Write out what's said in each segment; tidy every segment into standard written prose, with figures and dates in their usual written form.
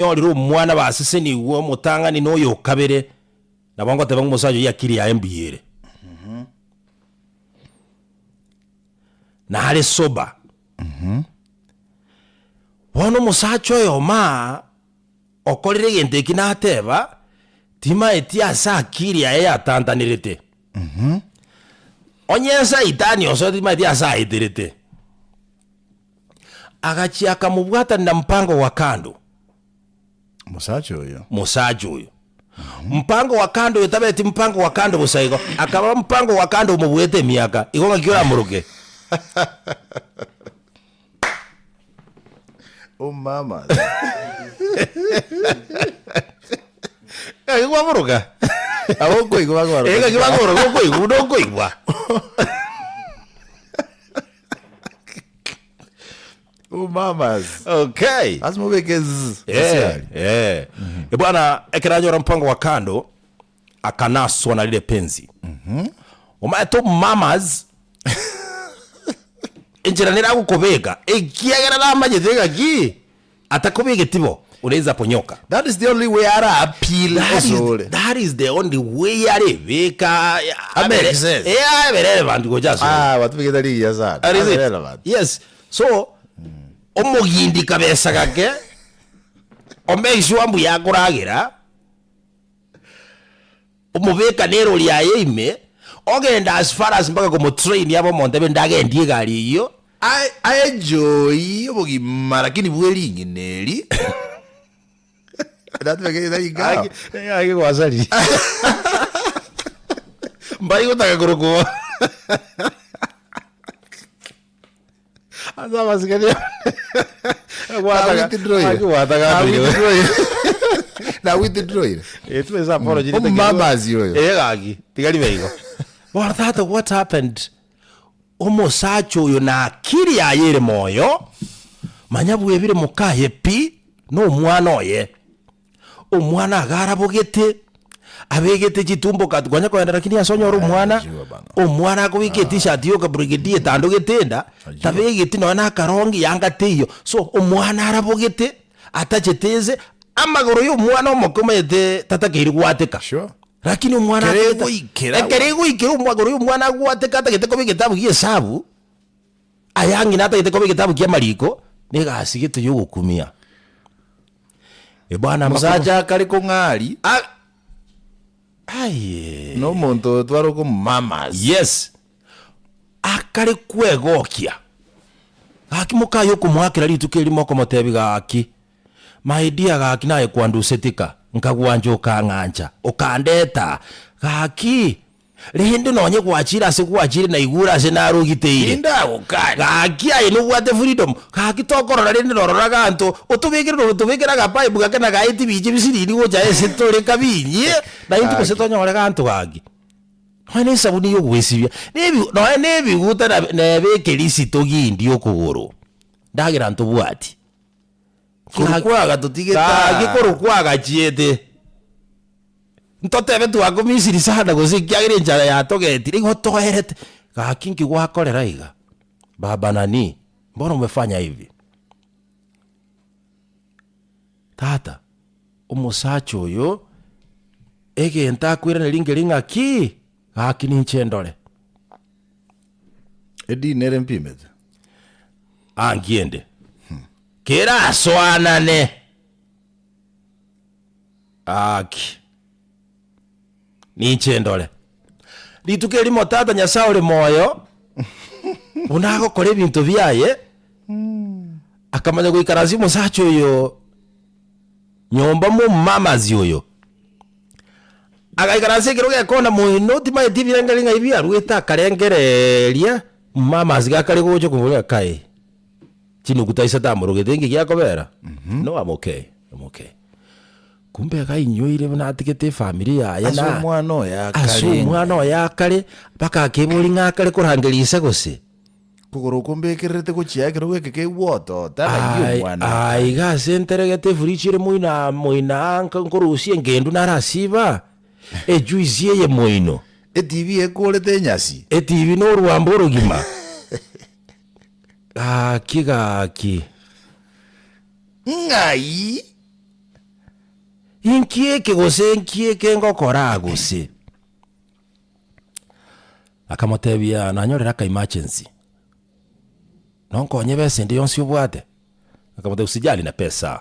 Banyorire omwana basesenigwe omotang'ani na oyo okabere, nabo ngoteba ng'a omosacha oyio akili yaye mbuya ere. Nare sober. Bono omosacha oyomo aa, okorire egento eki nateba, timaeti ase akili yaye yatantanerete. Onye saitani osoete timaeti ase aeterete. Agachia akamobwatanera mpango wa kando. Omosacha oyo. Mosacha oyo. Mpango wa kando oyo tabeti mpango wa kando bosa igo, akaba mpango wa kando omobuete emiaka. Igo ng'aki oramoroke? Oh mama. Ng'aki kwamoroka? Abo okoigwa bakoroka. Eh, ng'aki bakoroka okoigwa buna okoigwa. Umamas. Okay. Lazima obeke z. Eh, Asiari. eh. E bwana ekero anyora mpango wa kando akanaswa na rire penzi omaete omumamas enchera nere agokobeka ekiagera namanyete ng'aki atakobegeti bo unaweza ponyoka That is the only way ara appeal That is, osore. that is the only way arebeka Make sense. Eh, abe relevant gocha asore. Ah, batubegete rigiya sana. That is Abe it. relevant. Yes. So omogindi kabesa gake omake sure mbuya akoragera omobeka na erori yaye ime ogenda as far as mpaka komotrain abe omonto abe ndagendie egari eyio. Ae aenjoy obogima lakini bwe ring'ina eri. Gaki gaki gwasariri. Mbai gotaka korokwa bo. Ase amasikani gwataka gaki gwataka Na withdraw-ire. Eh, twese apology Omumamazi oyo. Eh gaki tiga ribe igo. Bono tata what happened? Omosacha oyo na akili yaye ere moyo, manya bwebire mokaye pi, na omwana oye. Omwana iga arabogete, abegete chitumbo kati kwanya kogenda lakini ase onyore omwana, Najua bana. omwana akobeka etishati yoka brigadier etandogete enda, tabegeti nonya na akarongi yanga teiyo. So omwana arabogete, atachete ense, amagoro ya omwana omoke omanyete tatakeire gwateka. Sure. Lakini omwana Ekero atagete- egoikera ekero egoikera omwagoro oyo omwana agwateka atagete koba egetabu gia esabu, aya ng'ina atagete koba egetabu kia amariko, na egasi gete ya ogokumia. Eh bwana amakoro- Omosacha akare kong'ari A- Aye. na omonto oyo tware okomomamas. Yes. Akare kwegokia. Gaki mokaye okomoakera rituko erimo okomotebia gaki. My dear gaki naye kwanduseti ka, nkagwancha okang'ancha, okandeta aa, gaki rende nonye gwachire ase gwachire naigure ase narogiteire, Tindagokania. gaki aye nobwate freedom, gaki tokorora rende norora ganto, otobekere noro tobekere agapipe gake na gaeti biche bisirini gocha ase tore kabinyie, naintwe gose Gaki. tonyore ganto gaki. Nonya na esabuni ya ogwesibia, na ebi nonya na ebiguta na neba ekerisi togindie okogoro, ndagera ntobwati. Korwa kwagatotigete Gaki aa. korwa kwagachiete. Ntotebe twakomisiri sana gose ekiagera enchara yatogetire igo toerete. Gaki nki gwakorera iga? Baba nani, mbona umefanya hivi? Tata, omosacha oyo, egento akoiraneria nkeri ng'aki, gaki ninche ndore. Edini ere mpimete. Anki ende kerasoanane aki ninche ndore rituko erimo tata Nyasae ore moyo buna agokora ebinto biaye akamanya goikaransia omosacha oyo nyomba momamazi oyo agaikaransa ekero gekona moino timaeti ebirengererio ng'ai biarwete akarengereria mamazi gakare gocha koboria kai chinuguta isato amorogete inki giakobera no am okay am okay kumbe iga ainyoire buna atigete efamiri yaye Ase na omwana oye ase akare omwana oye akare mpaka akebori ng'a akare korangeria ise gose. Kogoro okwo mbekererete gochia ekerogo eke keigwotota ng'ai Ai- omwana akare. aiga ase nteregete efridge ere moino aa moino aa nko- nkorusia engendu narasiba, ejuice eye moino. Etibi ekorete enyasi. Etibi na orwambo orogima. Gaki gaki. Ng'ai. Inki eke gose inki eke ngokora gose? Akamotebia, Nanyorire aka emergency, nonkonye ebesa ende yonsi obwate? Akamotebia, usijali na pesa,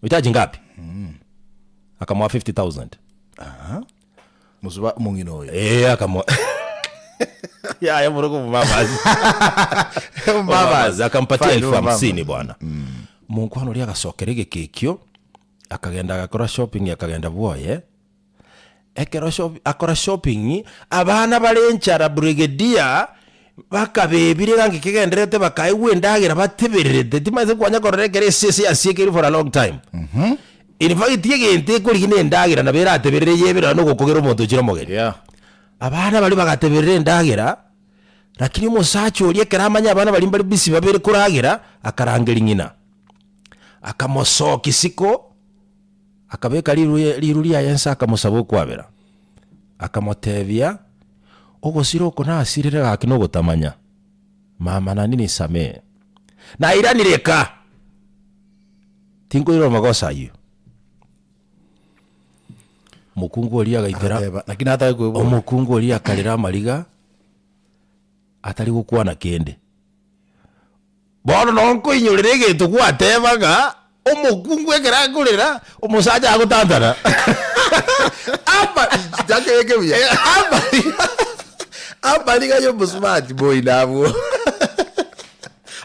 unahitaji ngapi? Akamoa 50,000. Mosuba omong'ina oyo. Ee, akamoa yaya moroko omomamazi. Omomamazi. Akampatia Fine, elfu omomamazi. hamsini bwana. Monkwana oria agasokera egeka ekio, akagenda agakora shopping akagenda bwoye. Ekero shop akora shopping, abana bare enchara brigadier, bakabebire iga ngekegendererete bakaegwa endagera batebererete, timanyete kwanya korora ekero esese yasiekeire for a long time. In fact egento ekorigia na endagera nabo erateberere eyebere nonye na ogokogera omonto ochire omogeni. Yeah. Abana baria bagateberera endagera, lakini omosacha oria ekero amanya abana baria mbare busy babere koragera, akarangeria ng'ina, akamosokia isiko. Akabeka riru riru riaye inse akamosaba okwabera, akamotebia, Ogosira oko nasirire gaki nogotamanya, mama nani nisamee. Nairanire ka, tinkoirora amagoso ayio. Omokungu oria agaitera, Agateba, naki natake koigwa. omokungu oria akarera amariga, atari gokwana kende. Bono nonkoinyorera egento gwateba ng'a omokungu ekero akorera, omosacha agotantana. Ama chakebeke buya. Amariga amariga ya omosubati moino abwo.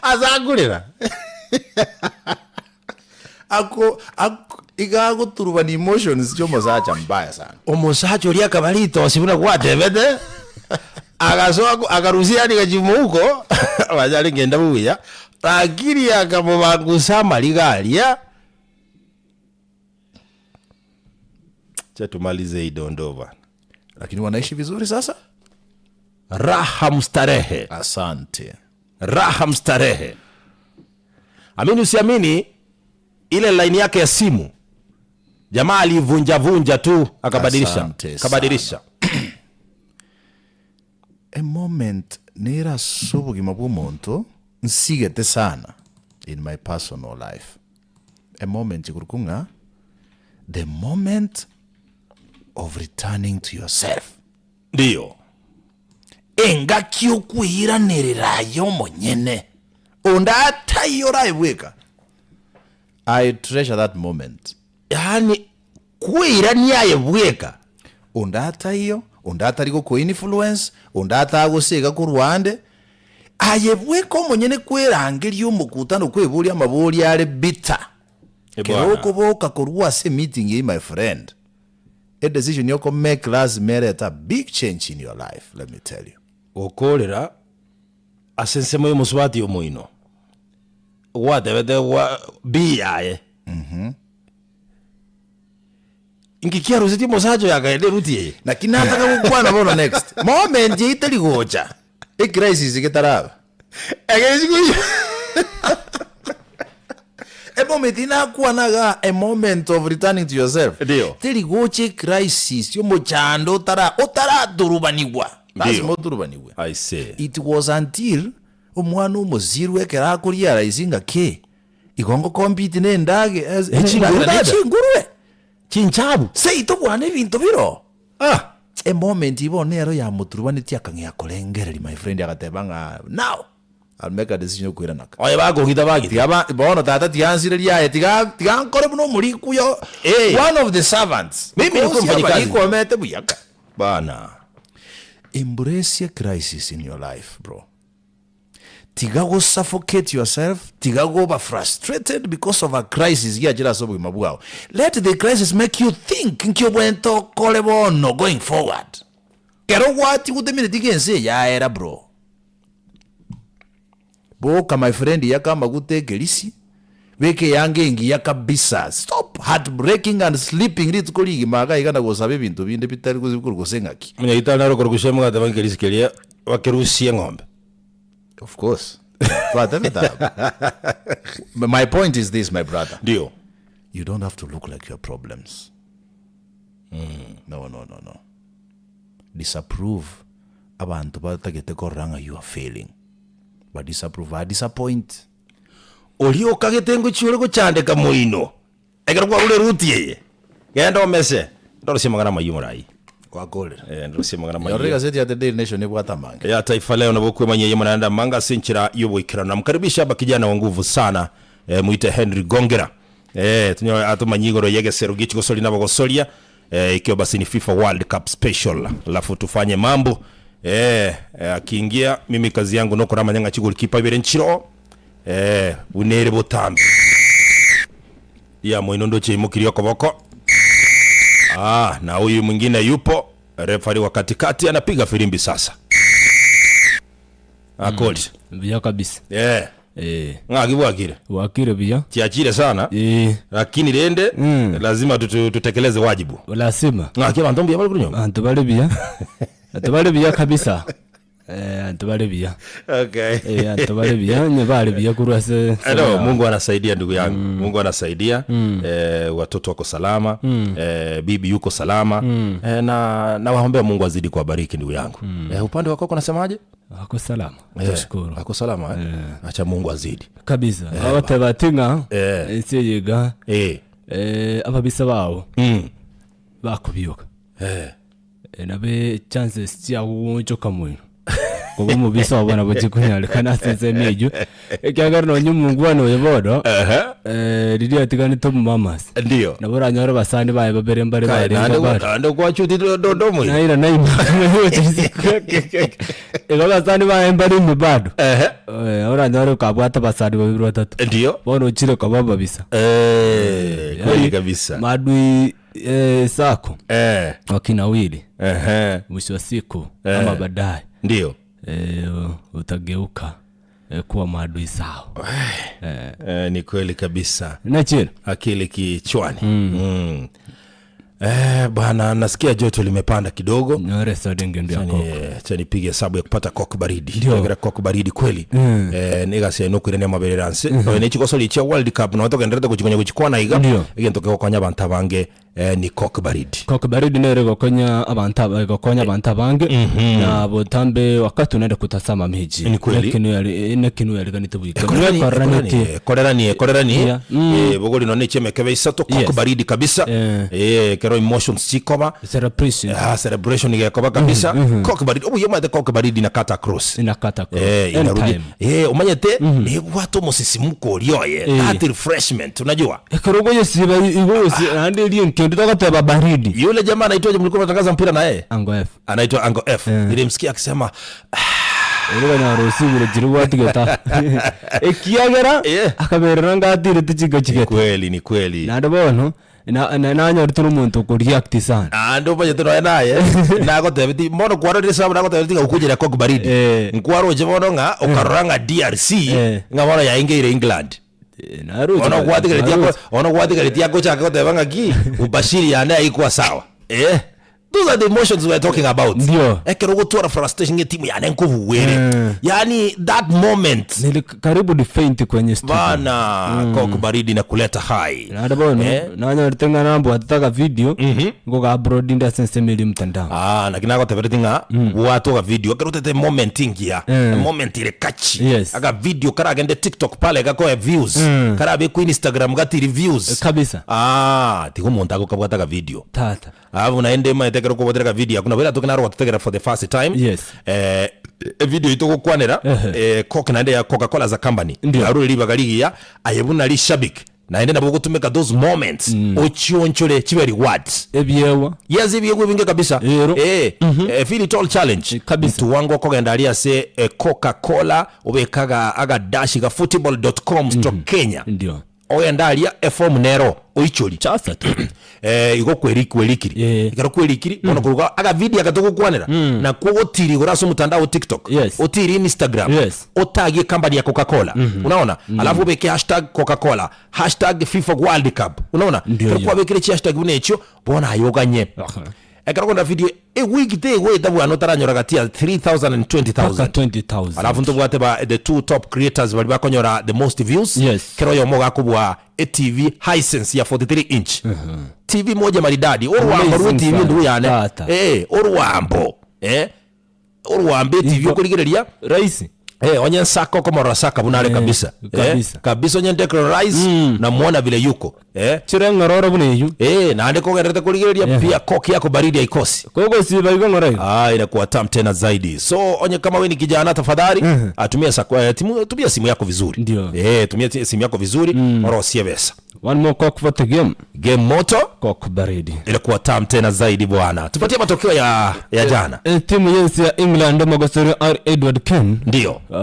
Ase akorera. Ako ako iga agoturubana emotions chia omosacha mbaya sana. Omosacha oria akaba ritosi buna gwatebete, agasoa ko akarusia yaani gachia mouko, manya arenge endabu buya, lakini akamobangusa amariga aria, acha tumalize hii dondoo bana. Lakini wanaishi vizuri sasa? Raha mstarehe. Asante. Raha mstarehe. Amini usiamini, ile line yake ya simu jamaa aliivunja vunja tu akabadilisha, Asante akabadilisha. A moment nere ase obogima bwa omonto nsigete sana in my personal life. A moment igurukwa ng'a the moment of returning to yourself. Ndiyo. Engaki okweiranерera aye omonyene, onde ataiyo orae bweka. I treasure that moment. Yaani kweirania aye bweka. Onde ataiyo, onde atari gokoinfluence, onde atagosega korwa ande, aye bweka omonyene kwerangeria omokutano kweboria amaborio are bitter. Kero Bwana. okoboka korwa ase emeeting eyio my friend, E decision yoko make lazima erete a big change in your life let me tell you. Gokorera ase ensemo y'omosubati omoino, gwatebete gwa bi yaye. Inki kiarusetie omosacha oyo akaenda eruti eye? Naki nataka gokwana bono next moment eyio teri gocha ecrisis getaraba. Ekero chikoiyo. Emoment eyio nakwana igaa a moment of returning to yourself. Ndio. Teri gocha ecrisis omochando otara otaraturubanigwa. Ndio. Lazima oturubanigwe. I see. It was until omwana omosirwe ekero akorealise ng'a ki, igo ngocompete na endage as Ne chinguru na dada. chingurue. Chinchabu. Seito bwana ebinto biro. Ah! Emoment eyio bono nero yamoturubanetie akang'ea korengereria my friend agateba ng'a now I'll make a decision yokoirana ka. Oye bakogita bagita. Tiga ba bono tata tiga ansirerie aye tiga tiga nkore buna omorikwa oyo Eh. one of the servants. Mimi nikuwe Because mfanyikazi. abarikwa omete buya ka. Bana. Embrace a crisis in your life bro. Tiga go suffocate yourself, tiga goba frustrated because of a crisis giachire ase obogima bwao. Let the crisis make you think nki obwenerete okore bono going forward. Kero gwatigwa otemineti ng'a ense eye yaera bro. Boka my friend yaka amaguta ekerisi, beka eyanga engiya kabisa, stop heartbreaking and sleeping rituko rigima iga iga na gosaba ebinto binde bitari gose gose ng'aki. Omonyagitari nare okorusia omogati bwa ekerisi keria bakerusie eng'ombe. Of course. Twatebete abwo. My point is this my brother. Ndio. You don't have to look like your problems. No, no, no, no. Disapprove abanto batagete korora ng'a you are failing. Ba disapprove, ba disappoint. Oria okagete ngochia ore gochandeka moino ekero kwarure eruti eye. Genda omese. Ndorosie amang'ana amayio morai. Gwakorire. Eh, ndorosie amang'ana Yorora amayio. egaseti ya The Daily Nation ebwate amange. Ya Taifa Leo nabo okwemanyia eyemo naende amanga ase enchera y'oboikeranu. Namkaribisha hapa kijana wa nguvu sana eh, mwite Henry Gongera eh, tunyore atomanyie igoro y'egesero gie chigosori na abagosoria eh, ikiwa basi ni FIFA World Cup special, alafu tufanye mambo eh, eh, akiingia mimi kazi yangu nokoramanya ng'a chigolikipa ibere nchiroo eh, buna ere botambe Ria moino ndoche imokirie okoboko. Ah, na huyu mwingine yupo refari wa katikati anapiga firimbi sasa. Akoli. Buya kabisa. Eh, Eh, ng'aki bwakire. bwakire buya. Chiachire sana. Eh, Lakini rende Mm. lazima tutu, tutekeleze wajibu. lazima. Ng'aki abanto mbuya bari korwa nyomba. Abanto bare buya. Abanto bare buya kabisa. Eh, abanto bare buya. Okay. Eh, abanto bare buya, onye bare buya korwa ase Hello, Mungu anasaidia ndugu yangu. Mungu anasaidia. Eh, watoto wako salama. Eh, bibi yuko salama. Eh, na nawaombea Mungu azidi kuwabariki ndugu yangu. Eh, upande wako unasemaje? Wako salama. Eh, Tushukuru. Ako salama eh? Acha Mungu azidi. Kabisa. Abateba tinga. Eh. Ensi eyiga. Eh. Eh, ababisa bao Mm. bakobioka. Eh. Eh, nabe chances chiagogoonchoka moino koba omobisa obo nabo chikonyarekana ase ensemo eywo ekiagera nonye omongwana oyo bono Ehe. eh, riria atiganete omomamas Ndio. nabo oranyore abasani baye babere mbare Kae, barenge naende bare naende kwachutire dodomo ime. naira naima igo abasani baye mbare ime bado Ehe. Eh, oranyore okabwata abasani babere batato Ndio. bono ochire koba ababisa Eh, kweli Yaani, kabisa. maadui eh, sako Eh. wakinawili Ehe. mwisho wa siku ama baadaye Ndio. eh, utageuka eh, kuwa maadui zao Eh, ni kweli kabisa. nachira Akili kichwani. Mm. Eh, bwana nasikia joto limepanda kidogo. nyore sodenge ndio yako Eh, acha nipige hesabu ya kupata coke baridi tegera coke baridi kweli eh nigacia nukwire ne mabere ranse no ne chikosori chia world cup no togenderete kuchikonya kuchikwana iga Ndio. egento kegokonya abantu abange eh, ni coke baridi coke baridi nere gokonya abantu aba- gokonya abantu abange na botambe wakati unaenda kutazama mechi Ni kweli. Nekinu yali- nekinu yaliganite bwika Korerani- Mwekoranete. korerani korerani Yeah. Mm. eh bogori no nechemekebe isato coke Yes. baridi kabisa Eh. eh kero emotions chikoba Celebration. ah celebration igekoba kabisa coke baridi obuya omanyete coke baridi na kata cross Inakata cross. Eh, inarudi Anytime. eh omanyete nebwate omosisimuko oria oye that refreshment unajua Ekero ogoyesiba igoyesi naende eria enkendu togoteba baridi yule jamaa anaitwaje mlikuwa mnatangaza mpira na yeye Ango F. anaitwa Ango F nilimsikia akisema Ere konyora osibire chiria gwatigete ekiagera Yeah. akaberera ngatirete chinka chigete kweli ni kweli naende bono na- na- nanyorete na omonto okoreact sana Ah, ndo omanyete nonya naye nagotebeti bono kwarorire sababu nagotebeti ng'a okonyera coke baridi Eh. nkwaroche bono ng'a okarora ng'a DRC Eh. ng'a bono yaingeire England Eh, naroche Ono gwatigeretie ako naroche. ono gwatigeretie agochaka goteba ng'aki ubashiri yane yaikwa sawa eh those are the emotions we are talking about Ndio. ekero ogotwara frustration ng'a etimu yane nkobugwere Mm. yani that moment Nili karibu ni faint kwenye studio bana coke baridi na kuleta high naende bono Eh. nanyorete ng'a nambwatete aka video ngoga upload inde ase ensemo eria mtandao Ah, naki nagotebereti ng'a bwata oga video ekero otete moment engiya Mm. moment ere catchy Yes. aga video karagende tiktok pale gakoe views karabe ku instagram gatiri views kabisa ah tiga omonto agokabwata aga video tata Alafu naende omanyete ekero okobwatera aka video akwo nabo eratoke naro gototegera for the first time Yes. eh, evideo eyio togokwanera Ehe. eh, coke naende ya coca cola as a company Ndio. arure ribaga rigiya aye buna rishabik naende nabo ogotumeka those moments ochionchore chibe rewards Ebiegwa. yes ebiegwa ebinge kabisa Ero. eh, eh, feel it all challenge Kabisa. mtu wangu okogenda aria ase eh, coca cola obeke aga aga dash ga football.com stroke kenya Ndio. Ogende aria efomu nero oichorie. Chasa tu. Eh, igo kweri kwerikiri Eh. ekero kwerikiri bono koruga aga video aka togokwanera nakwo ogotiri igoro ase omotandao o tiktok Yes. otiri instagram Yes. otagie company ya coca cola unaona alafu obeke hashtag coca cola hashtag fifa world cup unaona Ndio ekero hiyo. kwabekire chihashtag buna echio bono aye oganye Aha. Ekero okonyora video ewiki tegoeta bwana otaranyora gati ya 3000 and 20000 Mpaka 20,000. Alafu ntobwate ba the two top creators baria bakonyora the most views Yes. kera oyomo ogakobua etv Hisense ya 43 inch tv moja maridadi orwambo rwe Amazing tv sana. ndugu yane Tata. eh orwambo eh orwambo etv Igo- okorigereria Rahisi. Eh, onye Saka okomorora Saka buna are Eh, kabisa. Eh, kabisa. kabisa onye Declan Rice namuona vile yuko. Eh, Chire ng'ororo buna eyio. eh, naende kogenderete korigereria Yeah. pia koki yako baridi haikosi. Kogosiba igo ng'ora igo. Ah, inakuwa tamu tena zaidi. So onye kama we ni kijana tafadhali atumia sako, eh, timu, tumia simu yako vizuri. Ndio. Eh, tumia ti- simu yako vizuri orosie besa. One more cock for the game. Game moto Cock baridi. inakuwa tamu tena zaidi bwana. Tupatie matokeo ya ya jana. Eh, timu yensi ya England omogosori R Edward Kane. Ndio. Uh,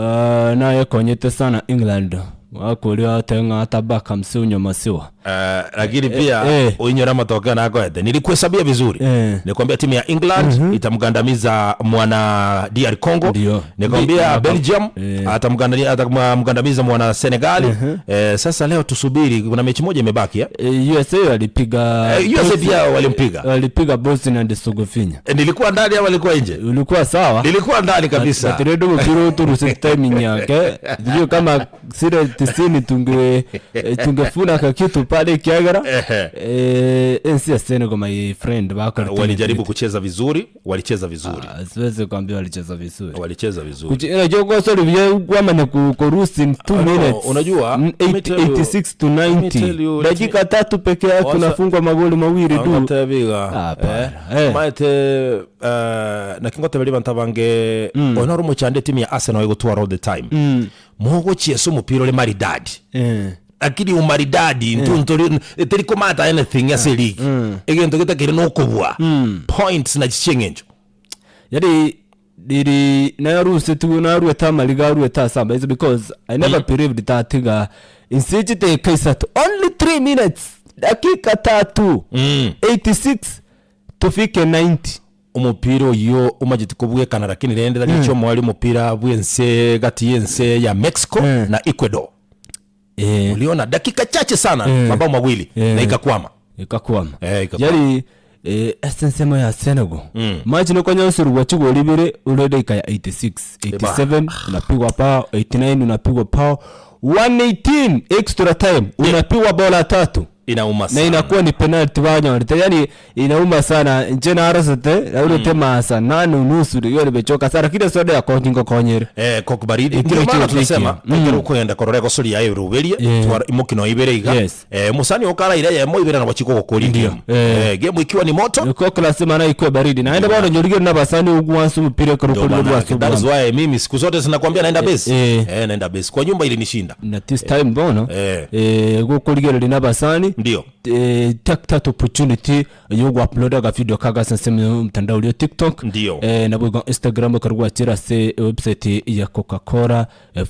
naye konyete sana England wakuria teng'a tabaka msiunyo masiwa Lakini pia eh. uinyora matokeo nakoete nilikuhesabia vizuri Eh. nikwambia timu ya England itamgandamiza mwana DR Congo Ndio. nikwambia Ndi- Belgium Eh. atamgandamiza mwana Senegali eh, sasa leo tusubiri kuna mechi moja imebaki eh? Eh, USA walipiga Eh, USA pia walimpiga walipiga Bosnia and Herzegovina Eh, nilikuwa ndani ama nilikuwa nje ulikuwa sawa nilikuwa ndani kabisa Batiredo mpira uturuse timing yake sijui kama sile tisini tunge eh, tungefuna kakitu pale kiagara Ehe. eh NC ya Senegal my friend bakora walijaribu kucheza vizuri walicheza vizuri siwezi kuambia walicheza vizuri walicheza vizuri Kuchi- unajua kwa sorry vya kwamanya ku kurusi in 2 Ah, no, minutes unajua, Mm, let me tell you- 86 to let me tell 90 you, let dakika tatu peke yake Wasa- unafungwa magoli mawili tu Angotebiga Hapana, eh. maete naki ngoteberia banto abange oyo noro omochando etimu ya Arsenal egotwara all the time mogochiesa omopira ore maridadi eh lakini umaridadi intwe ntori teri komata anything ase eligi egento getakeri nokobua points nachi chieng'encho yani riri narusetigwe naruete amariga aruete ase amaiso because i never believed that iga inse chideka isato only 3 minutes dakika tatu 86 tufike 90 Omopira oyio omacheti kobwekana lakini rende tari chiomoerio omopira bw'ense gati y'ense ya Mexico na Ecuador. Eh. Uliona dakika chache sana mabao mawili na ikakwama. Ikakwama. Eh, ikakwama. Yari eh, ase ensemo ya Senegal. Imagine okonyoserigwa chigori ibere ore dakika ya 86, 87 unapigwa pao, 89 unapigwa pao, 118 extra time unapigwa bola tatu. Inauma Na sana. inakuwa ni penalty banyorete yani inauma sana inche narosete naurete masaa nane unusu igo nimechoka sana lakini soda ya kochi ngokonyere Eh, kok baridi Ekero ndio maana kio tunasema kio. ekero okoenda korora egosori yaye eruberie Yeah. twara imokino ibere iga Yes. eh, musani okaraire eyemo ibere nabo chikogokoria game Eh. eh, game ikiwa ni moto Coke lazima nayo ikuwe baridi naende bono nyorigere na basani ogwansa omopira ekero Ndio okorigia maana rwase yake. That is obwami. why mimi siku zote sinakwambia naenda base eh. eh, naenda base kwa nyumba ilinishinda Na this time bono Eh. eh, gokorigereria na abasani Ndio. eh, take that opportunity yogo upload aga video kaga ase ensemo mtandao oria TikTok Ndio. eh, nabo igo Instagram ekero gwachire ase website ya Coca-Cola eh,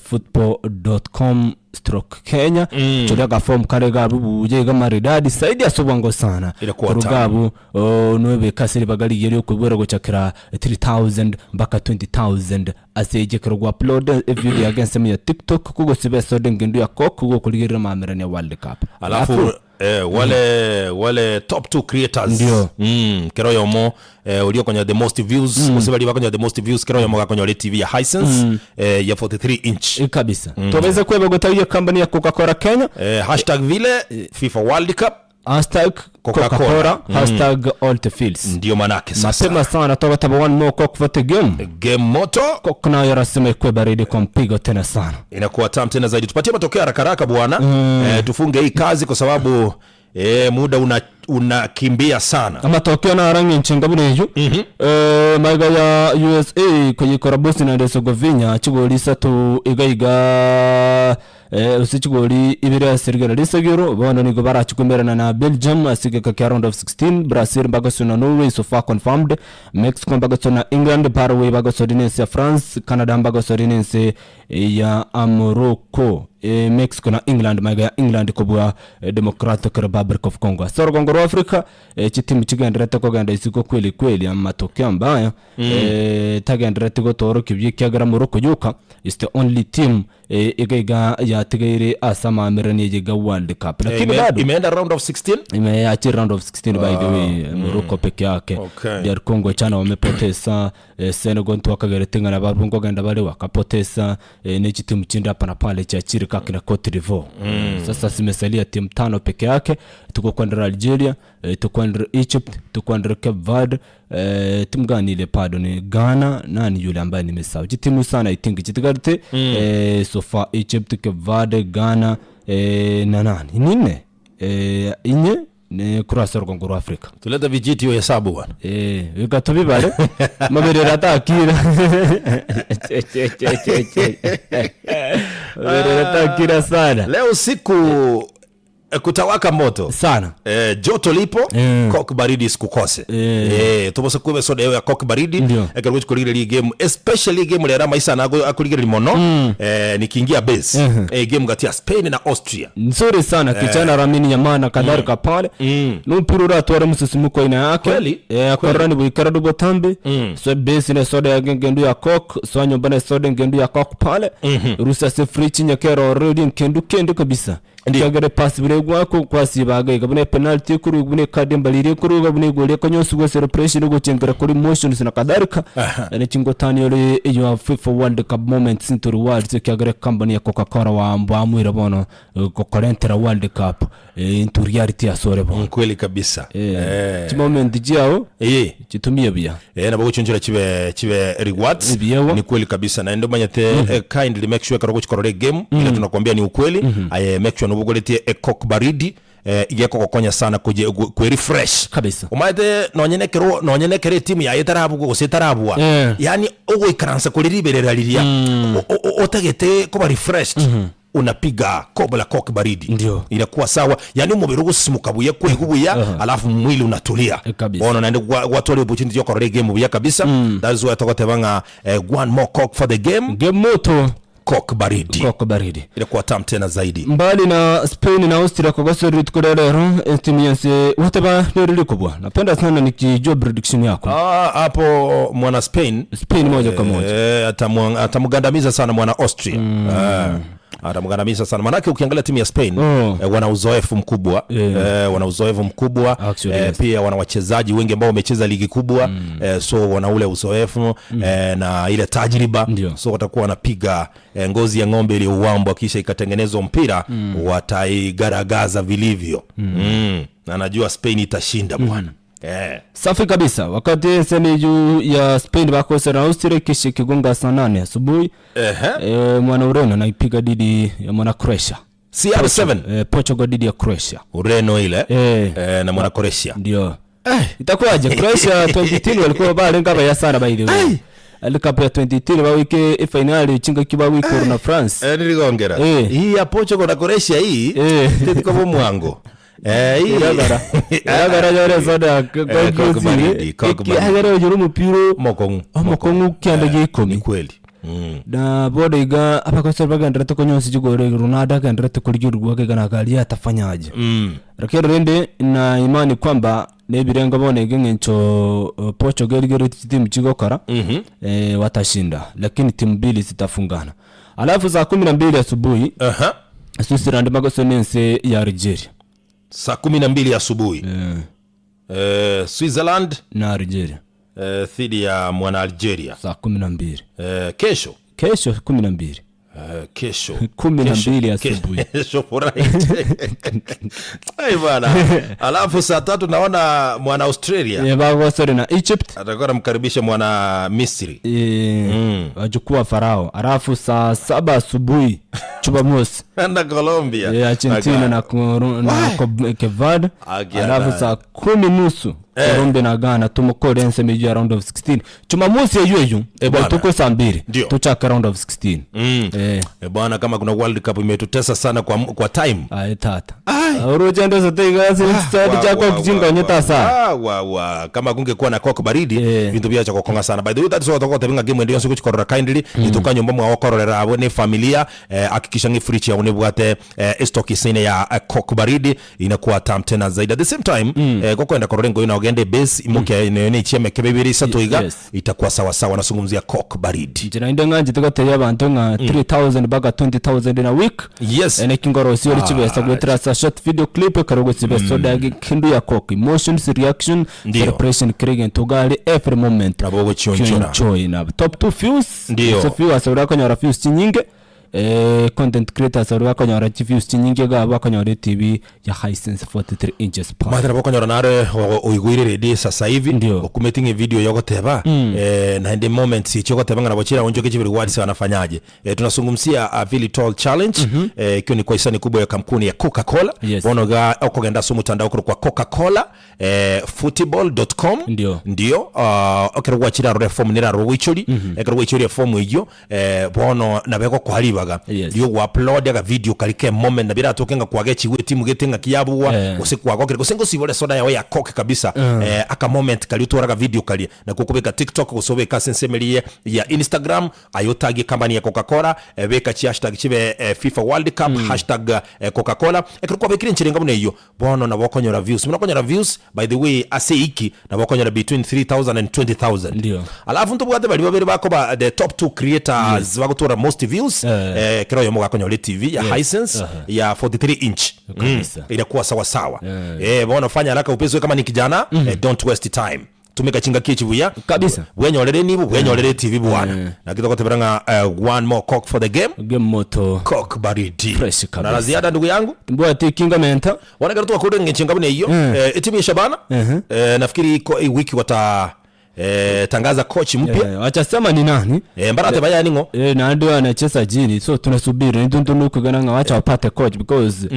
football.com stroke Kenya mm. choria aga form kare gabu buya iga maridadi saidi ase obwango sana Irakuwa Korwa tamu. gabu oh, noebeka ase ribaga rigiya riokoigwera gochakera 3000 mpaka 20000 ase eche ekero gwa upload evideo yage ensemo ya TikTok kogosiba esode engendu ya Coke gokorigerera amamerani ya World Cup alafu eh, wale wale top two creators Ndio. mm, kero yomo eh, oria okonya the most views mm. gose baria bakonya the most views kero yomo gakonyora etv ya Hisense mm. eh, ya 43 inch Eh, kabisa mm. tobeze kweba gotagia company ya Coca-Cola Kenya eh, hashtag vile FIFA World Cup hashtag Coca-Cola. Coca-Cola hashtag all the fields ndio manake sasa mapema sana tobataba one more coke for the game game moto coke nayo rasema ikwe baridi kwa mpigo tena sana inakuwa tamu tena zaidi tupatie matokeo haraka haraka bwana mm. eh, tufunge hii kazi kwa sababu eh, muda una unakimbia sana amatokeo narang'e nchinga buna eyio Eh, maiga ya usa koyikora bosnia and herzegovina chigoli isato iga iga eh, ase chigoli ibere ase rigena risegero bono nigo barachikomerana na belgium ase egeka kia round of 16 brazil mbagosio na norway so far confirmed mexico mbagosio na england paraguay bagosio nense ya france canada mbagosio nense ya Morocco, Mexico na England magega ya England kobua Democratic Republic of Congo. Ase orogongo rwa Africa chitimu chigendererete kogenda isiko kweli kweli amatokeo amaya tagenderereti gotoorokia buya ekiagera Morocco yoka is the only team iga iga yatigaire ase amaamererania eye iga World Cup. Eh, Lakini ime, bado imeenda round of 16 imeachia round of 16 by the way Morocco peke yake Okay. DR Congo chana wamepoteza eh, Senegal ntwakagerete ng'a nabarabwo nkogenda bare wakapoteza eh, ne chitimu chinde hapa na pale chia Chirika kina Cote d'Ivoire mm. Sasa zimesalia timu tano peke yake tuko kwendera Algeria. Tokwanire Egypt, tokwanire Cape Verde, eh, timu gani ile pardon, Ghana, nani yule ambaye nimesahau? Chitimu sana I think chitigarete eh, so far Egypt, Cape Verde, Ghana eh, na nani nine eh, inye ne kurasa orugongo rwa Africa. Tulete vijiti uhesabu bwana. Eh, reka tobibare maberera atakira maberera atakira sana Leo usiku eh, kutawaka moto sana Eh, joto lipo Eh. Coke baridi isikukose Eh. eh, tobose kwebe soda eyo ya Coke baridi Ndio. ekero gochi korigereria egame especially egame rero amaisa nago akorigereria mono eh, nikiingia base eh, game gati ya Spain na Austria nzuri sana kijana Lamine Yamal na kadhalika pale n'umupira uratwara musisimuko aina yake Kweli, eh, akorora buikara dubotambe so base ne soda ya ngendu ya Coke so nyumba ne soda ngendu ya Coke pale rusa se free chinyakero already nkendu kendu kabisa Kiagere pasi buna egwako kwasibaga iga buna epenalty ekorugwa buna ekadi embariri ekorugwa buna egori ekonyosugwa celebration ogochengera kore emotions na kadhalika Yaani chingotani ore your FIFA World Cup moments into rewards ekiagera ecompany ya Coca-Cola wamwire bono gokorentera World Cup into reality ase ore bono. Kweli kabisa. Eh, chimoment chiao Eh. chitumie buya. Eh, nabo gochionchora chibe chibe rewards Ebiegwa. ni kweli kabisa naende omanyete eh, kindly make sure ekero ogochikorora egame mm. ile tunakwambia ni ukweli mm -hmm. aye make sure nobogoretie ecoke baridi eh, iga ekogokonya sana koje kwe refresh Kabisa. omanyete nonye nekero nonye nekero etimu yaye etarabugwa gose etarabua Eh. yani ogoikaransa kore riberera riria o- o- otagete koba refreshed unapiga kobo la coke baridi Ndio. inakuwa sawa yani omobere ogosisimuka buya kwigwa buya alafu mwili unatulia Eh, kabisa. bono naende gwa- gwatwara opportunity yokorora egame buya kabisa that is why togoteba ng'a eh, one more coke for the game Game moto coke baridi Coke baridi. inakuwa tamu tena zaidi Mbali na Spain na Austria kogosera rituko ria rero etimu yense wateba nero rikobua. Napenda sana nikijua prediction yako. Ah, hapo mwana Spain Spain moja kwa moja. Eh, atamu- atamgandamiza sana mwana Austria eh, atamgandamiza sana manake ukiangalia timu ya Spain Oh. eh, wana uzoefu mkubwa eh, wana uzoefu mkubwa Actually, eh, yes. pia wana wachezaji wengi ambao wamecheza ligi kubwa eh, so wana ule uzoefu eh, na ile tajriba Ndio. so watakuwa wanapiga eh, ngozi ya ng'ombe iliyouambwa kisha ikatengenezwa mpira wataigaragaza vilivyo mm. Na najua Spain itashinda bwana eh. Safi kabisa. Wakati semi juu ya Spain bakosera na Austria kisha kigonga saa nane asubuhi. Ehe. E, mwana Ureno anaipiga dhidi ya mwana Croatia. CR7 E, Portugal dhidi ya Croatia. Ureno ile Eh. eh, na mwana Croatia Ndio. Itakuwaje? Croatia 2010 walikuwa barenga baya sana by the way. World Cup ya 2010 bawike efinali chinga kiba wikuru na France. Eh, niligongera Eh. hii ya Portugal na Croatia hii Eh. tetiko bomwango eh hii Iragara. Iragara yore soda Eh, Coke baridi, Coke baridi. Agere ojuru mupiro mokong'u omokong'u kianda gia ni ikomi. kweli mm. Na bodo iga abakosera bagenderete konywa chigoro Ronaldo agenderete korigia iga na gari atafanyaje. Mm. Lakini rende na imani kwamba nebirengo bono iga eng'encho uh, Portugal igereti chitimu chigokora Mhm. eh, watashinda lakini timu mbili zitafungana. Alafu saa 12 asubuhi Aha. Switzerland magosone ense ya Algeria saa 12 asubuhi eh, eh, Switzerland na Algeria eh, dhidi ya mwana Algeria saa 12 eh, kesho kesho 12 eh, kesho 12 Kesho- asubuhi kesho furahi Ai bwana alafu saa tatu naona mwana Australia eh, bagosore na Egypt atakuwa anamkaribisha mwana Misri eh, wajukuu wa Farao. Alafu saa saba asubuhi Jumamosi na Colombia eh, Argentina na, Coro- na Cob- Cape Verde. Agia Alafu na- saa kumi nusu Colombia na Ghana tumukore ense ya round of 16 Jumamosi eyo eyo Eh, bwana. tuko saa mbili Ndio. tuchake round of 16 Mm. eh, Eh, bwana kama kuna World Cup imetutesa sana kwa, kwa time aye tata urugendo soteigasiadi Wa, chako wa, kuchinga wa, nyeta wa, sana wa, wa, wa. kama kungekuwa na coke baridi Eh. bintu byacha kokonga sana by the way that's what tokotebinga game ndi yonse guchikorora kindly ituka nyumba mwa okororera abo ni familia eh, hakikisha ngi fridge yao nibwate eh, stock isine ya eh, coke baridi inakuwa tam tena zaidi at the same time eh, gokwenda korora ngoyo na ogende base imuke mm. ne chieme kebibiri isato iga Yes. itakuwa sawa sawa nasungumzia coke baridi njira inde ng'anjete gotebia abanto ng'a 3000 mpaka 20000 in a week yes ene kingorosi ori chibesa gwetera sa short video clip ekero gosiba soda kindu ya coke emotions reaction Ndio. celebration kiri gento gari every moment Nabo ogochionchora. Enjoy na top 2 views Ndio. so viewers ura konyora views chinyinge. eh, content creators baria bakonyora chiviews chinyinge iga bakonyora etv ya Hisense 43 inches pa. Omanyete nabo okonyora nare o- oigweire redio sasa hivi Ndio. okumeti ng'a evideo eye ogoteba eh, naende moments echi ogoteba ng'a nabo chiraonchoke chibere gwadisa wanafanyaje eh, tunazungumzia uh, Vili Tall Challenge eh, ikiwa ni kwa hisani kubwa ya kampuni ya Coca-Cola Yes. bono iga okogenda ase omotandao okorokwa Coca-Cola eh, football.com Ndio. ndio uh, ekero gwachire aroro efomu nere aroro ogoichoria ekero gwaichoria efomu eyio eh, bono nabo egokoa ribaga Yes. riogoupload agavideo karia ke moment nabo eratoke ng'a kwagechigwe etimu gete ng'aki yabugwa Eh. gose kwagokire gose ngosibore esoda yao ya coke kabisa eh, aka moment karia otware agavideo karia nakwo okobeka tiktok gose obeke ase ensemo eria ya instagram aye otagie company ya coca cola eh, beka chihashtag chibe eh, fifa world cup hashtag eh, coca cola ekero kwabekire enchera enga buna eyio Bono nabo okonyora views. Buna okonyora views, by the way, ase eiki nabo okonyora between 3000 and 20000. Ndio. Alafu ntobwate baria babere bakoba the top two creators bagotora most views Eh. eh, kera oyomo gakonyora etv ya Hisense Aha. ya 43 inch Kabisa. irakuwa sawa sawa eh, bono fanya haraka upesi we kama ni kijana eh, don't waste time tumeka chingaki echi buya Kabisa. bwenyorere enibo bwenyorere etv bwana naki togotebera ng'a eh, one more cock for the game Game moto. cock baridi Fresh kabisa. na la ziada ndugu yangu Mbwate kinga menta. Wanagera twakure ng'encho enga buna eyio eh, etimu ya Shabana eh, nafikiri iko hii wiki wata eh, tangaza coach mpya Eh, wachasema ni nani? eh, mbarateba yani ng'o Eh, na ndio anacheza jini so tunasubiri ntuntunukugana ng'a wacha wapate coach because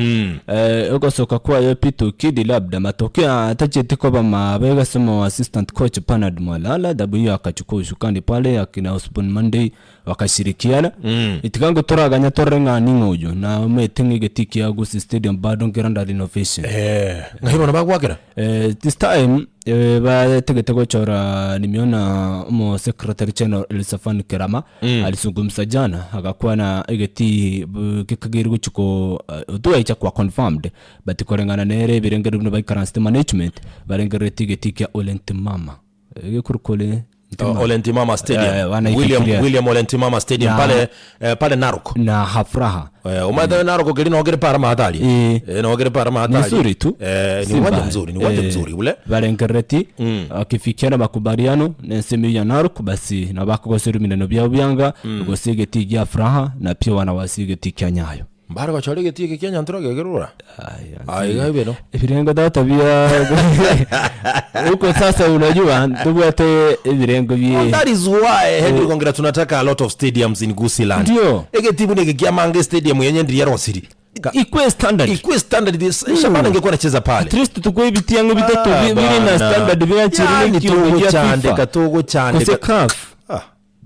eh, ogosoka kwayo Peter Okidi labda matokeo atacheti koba mabe gasema assistant coach Bernard Mwalala W akachukua usukani pale akina Osborne Monday wakashirikiana mm. itikango toraganya torore ng'a ning'o oyo na omanyete ng'a egetii kia Gusii Stadium bado nkere under renovation eh, ng'ai bono bagwakera Eh, this time eh, bategete gochora nimeona omo secretary general Elizaphan Kerama mm. alizungumza jana agakwana egetii bu- gekageire gochi ko uh, otwaicha kwa confirmed but koreng'ana nere ebirengererio buna baikaransete management barengereretie egetii kia Ole Ntimama egekorokwa Ole Ntimama. Ole Ntimama Stadium Eh, wanaifikiria. William, William Ole Ntimama Stadium Na- pale eh, pale Narok na hafuraha Eh, omanyete Narok keri nogere para mahatari Eh. eh, nogere para mahatari ni nzuri tu eh, ni Si uwanja mbaya. mzuri ni uwanja Eh, mzuri ule barengerereti wakifikiana makubaliano nensemo ya Narok basi na bakogosera emineno biabo bianga gose egetii gia furaha na pia wanawasi egetii kia Nyayo Mbare gochora egetii eke kia Nyantura gekerura aiga ibeno ebirengo tata bia huko sasa unajua ntobwate ebirengo bie That is why Henry Gongera tunataka a lot of stadiums in Gusiland. Ndio. Egetii buna eke kia Mange stadium yenye ndiria rosiri. Ka- ikwe standard Ikwe standard this Shabana ingekuwa anacheza pale. at least tukwe ebitiang'o bitato Ah, bi- biri na bana. standard biachire Yani nekiungo gia tuguchandeka FIFA gose tuguchandeka. CAF Ah.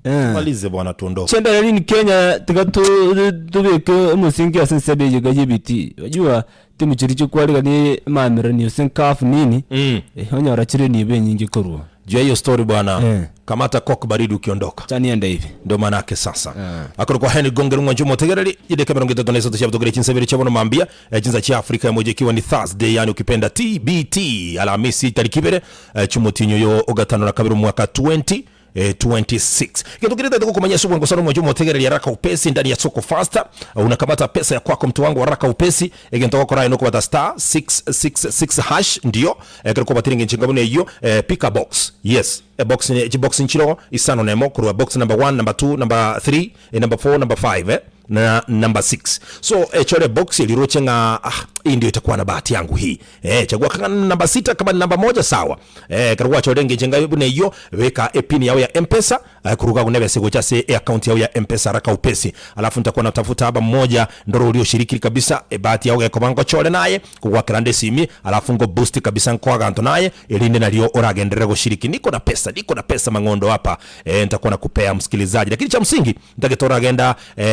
Eh. Malize bwana tuondoke. Chenda lini Kenya tiga tu- tubeke omosingi ase ensemo eye iga y'ebiti wajua timu chiria chikwarigania emamererania ase CAF nini Mm. eh, onyora chire nibo enyinge korwa Juu ya hiyo story bwana. Eh. Kamata cock baridi ukiondoka. acha niende hivi ndo manake sasa akoro kwa Henry Gongera mwancho motegereri ideka 33 cia butogere chinsabere chia bono mambia eh, chinsa chia Afrika ya moja ikiwa ni Thursday yani ukipenda TBT Alhamisi tariki ibere eh, chumotinyo yo ogatano na kabiri mwaka 20 eh, 26 kitu kile tataka kumanya subu ngosano mwancho motegereri haraka upesi ndani ya soko faster unakamata pesa ya kwako mtu wangu haraka upesi egento korayo no kubata star 666 hash ndio eh, kero kubatira ngenchi eyo eh, pick a box yes a box ni box nchiro isano nemo kurwa box number 1 number 2 number 3 eh, number 4 number 5 eh na number 6 so eh, chore box iliroche nga ah, hii ndio itakuwa na bahati yangu hii eh, chagua kama ni namba sita kama ni namba moja sawa eh, karwa chore ngenchi bune iyo weka e pin yao ya mpesa eh, kuruka kunebe sego cha se e account yao ya mpesa haraka upesi alafu nitakuwa natafuta haba mmoja ndoro ulioshiriki kabisa e, bahati yao gekobango chore naye kugwakira simi alafu ngo boost kabisa nkwaganto naye ilinde nalio oragenderera gushiriki niko na pesa niko na pesa mang'ondo hapa e, nitakuwa nakupea msikilizaji lakini cha msingi nitakitora agenda e,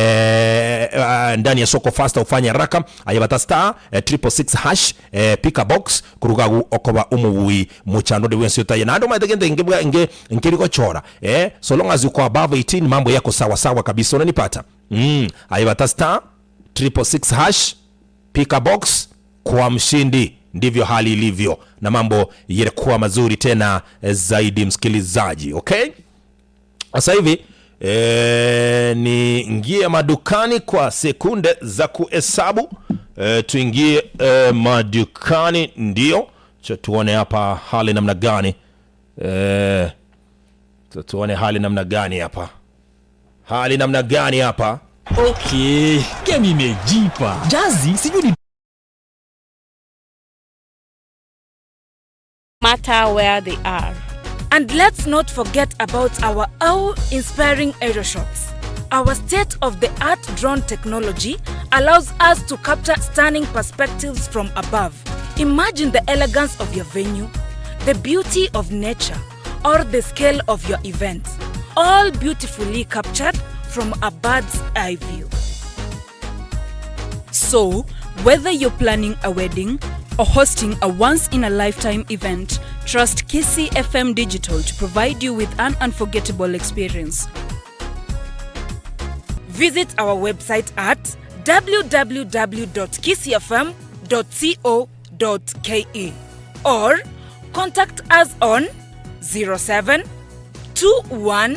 e, ndani ya soko fasta ufanye haraka ayebata star e, triple six hash e, pika box kurugagu okoba umuwui muchando de wensi otaye nando maite nge nge nkiri gochora eh so long as uko above 18 mambo yako sawa sawa kabisa unanipata mm ayebata star triple six hash pika box kwa mshindi ndivyo hali ilivyo na mambo yalikuwa mazuri tena eh, zaidi msikilizaji okay sasa hivi e, niingie madukani kwa sekunde za kuhesabu e, tuingie e, madukani ndio cha tuone hapa hali namna gani e, tuone hali namna gani hapa hali namna gani hapa Okay, game imejipa. Jazi sijui ni matter where they are. And let's not forget about our awe-inspiring aerial shots. Our state-of-the-art drone technology allows us to capture stunning perspectives from above. Imagine the elegance of your venue, the beauty of nature, or the scale of your event, all beautifully captured from a bird's eye view. So, whether you're planning a wedding or hosting a once in a lifetime event, trust Kisii FM Digital to provide you with an unforgettable experience. Visit our website at www.kisiifm.co.ke or contact us on 07 21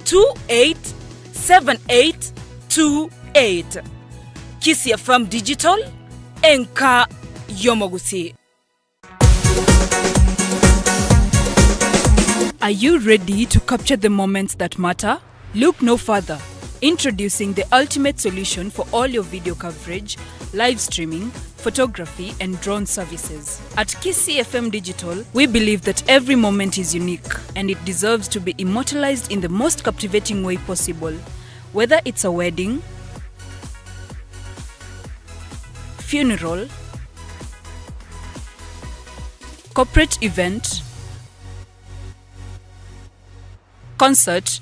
28 78 28. Kisii FM Digital, enka y'omogusii. Are you ready to capture the moments that matter? Look no further. Introducing the ultimate solution for all your video coverage, live streaming, photography, and drone services. At Kisii FM Digital, we believe that every moment is unique and it deserves to be immortalized in the most captivating way possible. Whether it's a wedding, funeral, corporate event, concert,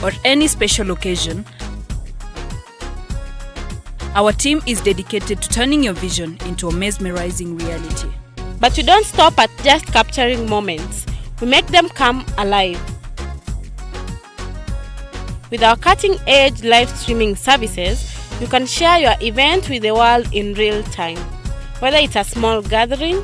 or any special occasion, our team is dedicated to turning your vision into a mesmerizing reality. But we don't stop at just capturing moments, we make them come alive. With our cutting edge live streaming services, you can share your event with the world in real time. Whether it's a small gathering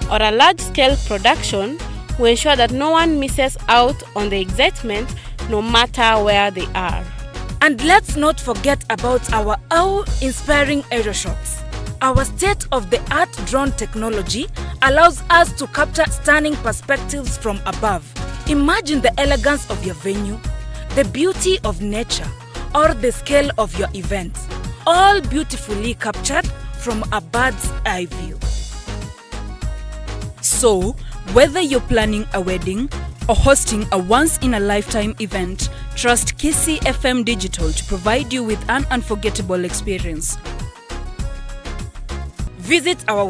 or a large scale production, we ensure that no one misses out on the excitement no matter where they are. And let's not forget about our awe-inspiring aerial shots. Our state-of-the-art drone technology allows us to capture stunning perspectives from above. Imagine the elegance of your venue, the beauty of nature, or the scale of your event, all beautifully captured from a bird's eye view. So, whether you're planning a wedding or hosting a once in a lifetime event, trust Kisii FM Digital to provide you with an unforgettable experience. Visit our